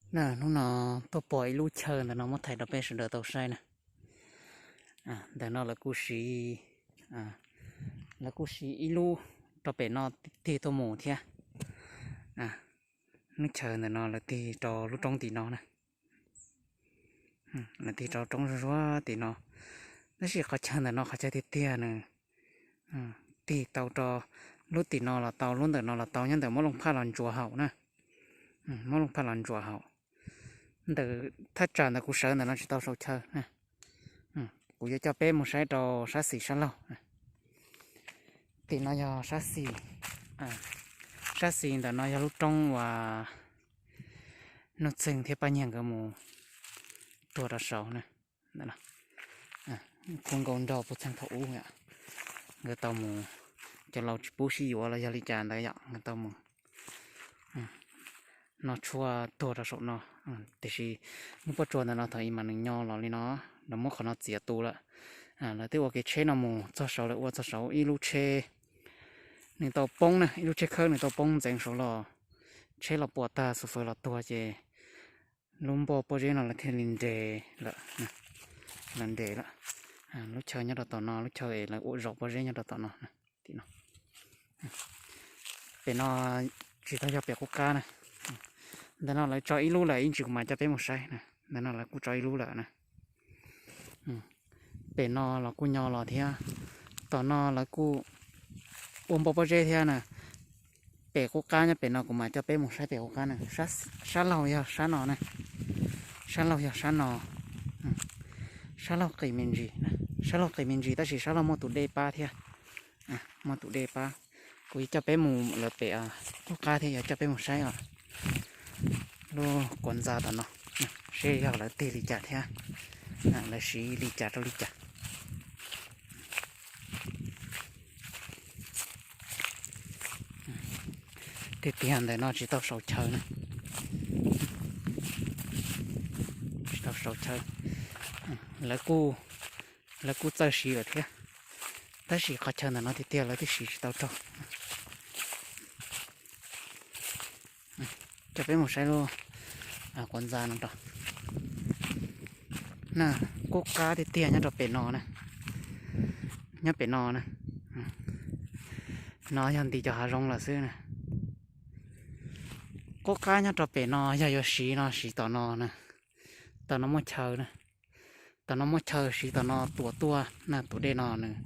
Hnub no tuaj pom ib lub chaw ntawm no muab thaij rau peb sawv daws tau saib na. Ntawm no lawv kuj siv, lawv kuj siv ib lub rau pem no tig tuaj mus thiab. Lub chaw ntawm no lawv tig rau lub roob tim no na. Lawv tig rau roob zuag zuag tim no, tab sis qhov chaw ntawm no qhov chaw tiag tiag nws tig tau rau lub tim no los tau, lub ntawm no los tau, nyob ntawm muab looj phaj los ntsuas haum na. Muab looj phaj los ntsuas haum. Ntawm thaj tsam ntawm kuv sawv ntawm no tsis tau saum chaw na. Kuv yuav coj peb mus saib rau sab xis sab laug. Tim no yog sab xis, sab xis ntawm no yog lub roob uas Nuj Txeeg thiab Paj Nyiag nkawd mus tuag rau saud na. Khub nkauj nraug puj txeeg thaum ub, nkawd tau mus, cov laus tsis pub sib yuav los yog li cas ntawd yom, nkawd tau mus noj tshuaj tuag rau saum no. Tiam sis lub pob tsuas ntawm no thaum ub mas nws nyo los li no, lawv muab qhov no txiav tu lawm. Lawv twb ua kev tsheb no mus txog saud, lawv ua txog saud ib lub tsheb, nws tau poob na, ib lub tsheb khawb nws tau poob ntxeev saud los, tsheb los puas tag, xus fawv los tuag ces lub npoj pob zeb no lawv thiaj li nres lawm, lawv nres lawm. Lub chaw nyob rau tom no, lub chaw es lawv ua zaum pob zeb nyob rau tom no, tim no. Pem no tsis tau yog pem qub qab na. Ntawm no lawv tso ib lub lawm, ib ntsis kuv mam coj peb mus saib na. Ntawm no lawv kuj tso ib lub lawm na. Pem no los kuj nyo los thiab, tom no lawv kuj ua npoj pob zeb thiab na. Pem qub qab nyob pem no kuv mam coj peb mus saib pem qub qab na. Sab laug yog sab no na, sab laug yog sab no, sab laug qis me ntsis, sab laug qis me ntsis tab sis sab laug muaj tus dej pab thiab, muaj tus dej pab. Kuv yuav coj peb mus lawv pem qub qab thiab, yuav coj peb mus saib os. Lub kuav ntxa tom no, seb yog lawv tig li cas thiab, lawv siv li cas rau li cas. Tiag tiag ntawm no tsis tau saum chaw na, tsis tau saum chaw. Lawv kuj, lawv kuj txawj siv lawm thiab, tab sis qhov chaw ntawm no tiag tiag lawv twb siv tsis tau raug. Coj peb mus saib lub quav ntxa no rau. Qub qab tiag tiag nyob rau pem no na, nyob pem no na. No yog nti cov hav zoov lawm xwb na. Qub qab nyob rau pem no yog yuav siv no siv tom no na, tom no muaj chaw na. Tom no muaj chaw siv tom no tuam tuaj na, tus dej no nws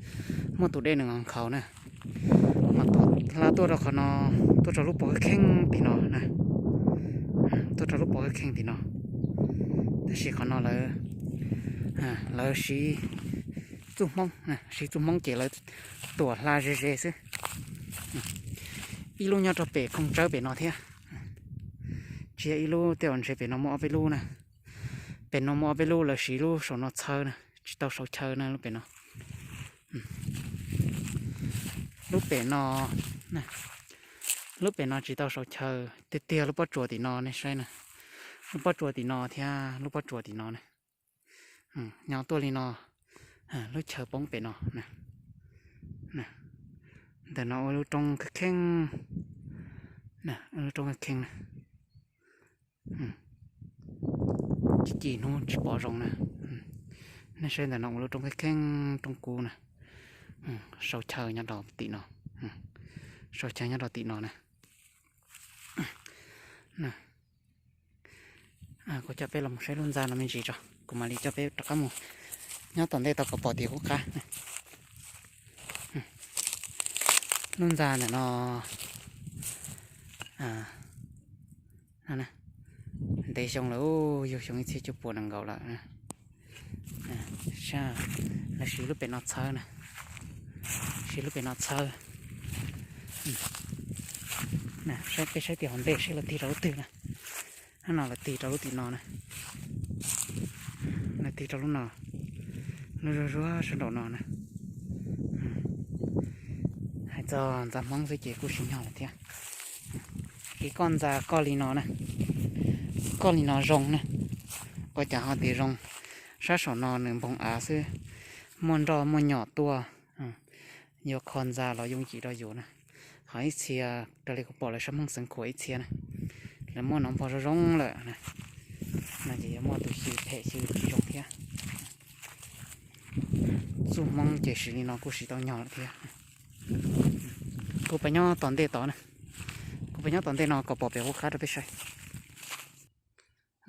muaj tus dej nws nkhaus na, mas tuam hla tuaj rau qhov no, tuaj rau lub pov kheej tim no na, tuaj rau lub pov kheej tim no. Tab sis qhov no lawv, lawv siv txuj Hmoob, siv txuj Hmoob ces lawv tuam hla ze ze xwb. Ib lub nyob rau pem khoom tsawb pem no thiab, tsis yog ib lub, tej zaum ntshe pem no muaj ob peb lub na. Pem no muaj ob peb lub, lawv siv lub saum no txhawb na, tsis tau saum chaw na lub pem no. Lub pem no, lub pem no tsis tau saum chaw tiag tiag, lub pob tsuas tim no nej saib na. Lub pob tsuas tim no thiab lub pob tsuas tim no na. Nyob tuaj li no, lub chaw poob pem no. Ntawm no ua lub roob kheej kheej, lub roob kheej kheej na. Ci ci hnub tsis pom zoo na. Nej saib ntawm no ua lub roob kheej kheej, roob kub na. Sau chaw nyob rau tim no, sau chaw nyob rau tim no na. Kuv coj peb los mus saib lub ntxa no me ntsis tso, kuv mam li coj peb rov qab mus. Nyob tom ntej tau kom pom tim qub qab. Lub ntxa ntawm no ntev xyoo lawm, yug xyoo ib txhiab cuaj puas nees nkaum lawm. Lawv siv lub pem no txhawb na, siv lub pem no txhawb. Saib peb saib tim hauv ntej seb lawv tig rau lub twg na. Hnub no lawv tig rau lub tim no na, lawv tig rau lub no, lub zuag zuag sab nraum no na. Hais txog ntxa Hmoob xwb ces kuj sib nyog lawm thiab. Kev koj ntxa koj li no na, koj li no zoo na, ua cas ho tias zoo? Sab saum no nws npoog av xwb, muaj nroj muaj nyom tuaj, yuav kho ntxa los yooj yim rau yus na. Ho ib txhia raws li kuv pom lawv sab Hmoob Xeev Khuam ib txhia na, lawv muab no npog zoo zoo lawm na. No ces yuav muaj tus xyw phem xyw tsis zoo thiab. Txuj Hmoob ces siv li no kuj siv tau nyog lawm thiab. Kuv pab nyob tom ntej tod na, kuv pab nyob tom ntej no kom pom pem qub qab rau peb saib.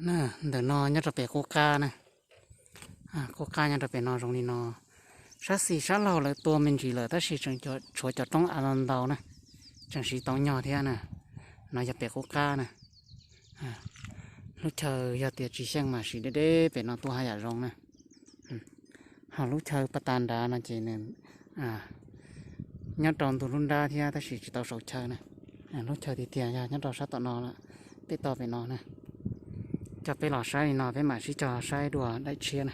Na, ntawm no nyob rau pem qub qab na, qub qab nyob rau pem no zoo li no. Sab xis sab laug lawv tua me ntsis lawm tab sis tseem tshuav cov roob av ntau ntau na, tseem siv tau nyog thiab na. No yog pem qub qab na. Lub chaw yog tias tsis xyeej mas siv deb deb pem no tuaj haj yam zoo na. Ho lub chaw pas tas nrad no ces nws nyob rau ntug lub nrab thiab tab sis tsis tau saum chaw na. Lub chaw tiag tiag yog nyob rau sab tom no lawm, peb toj pem no na. Coj peb los saib li no peb mam sib cog saib dua daim tshiab na.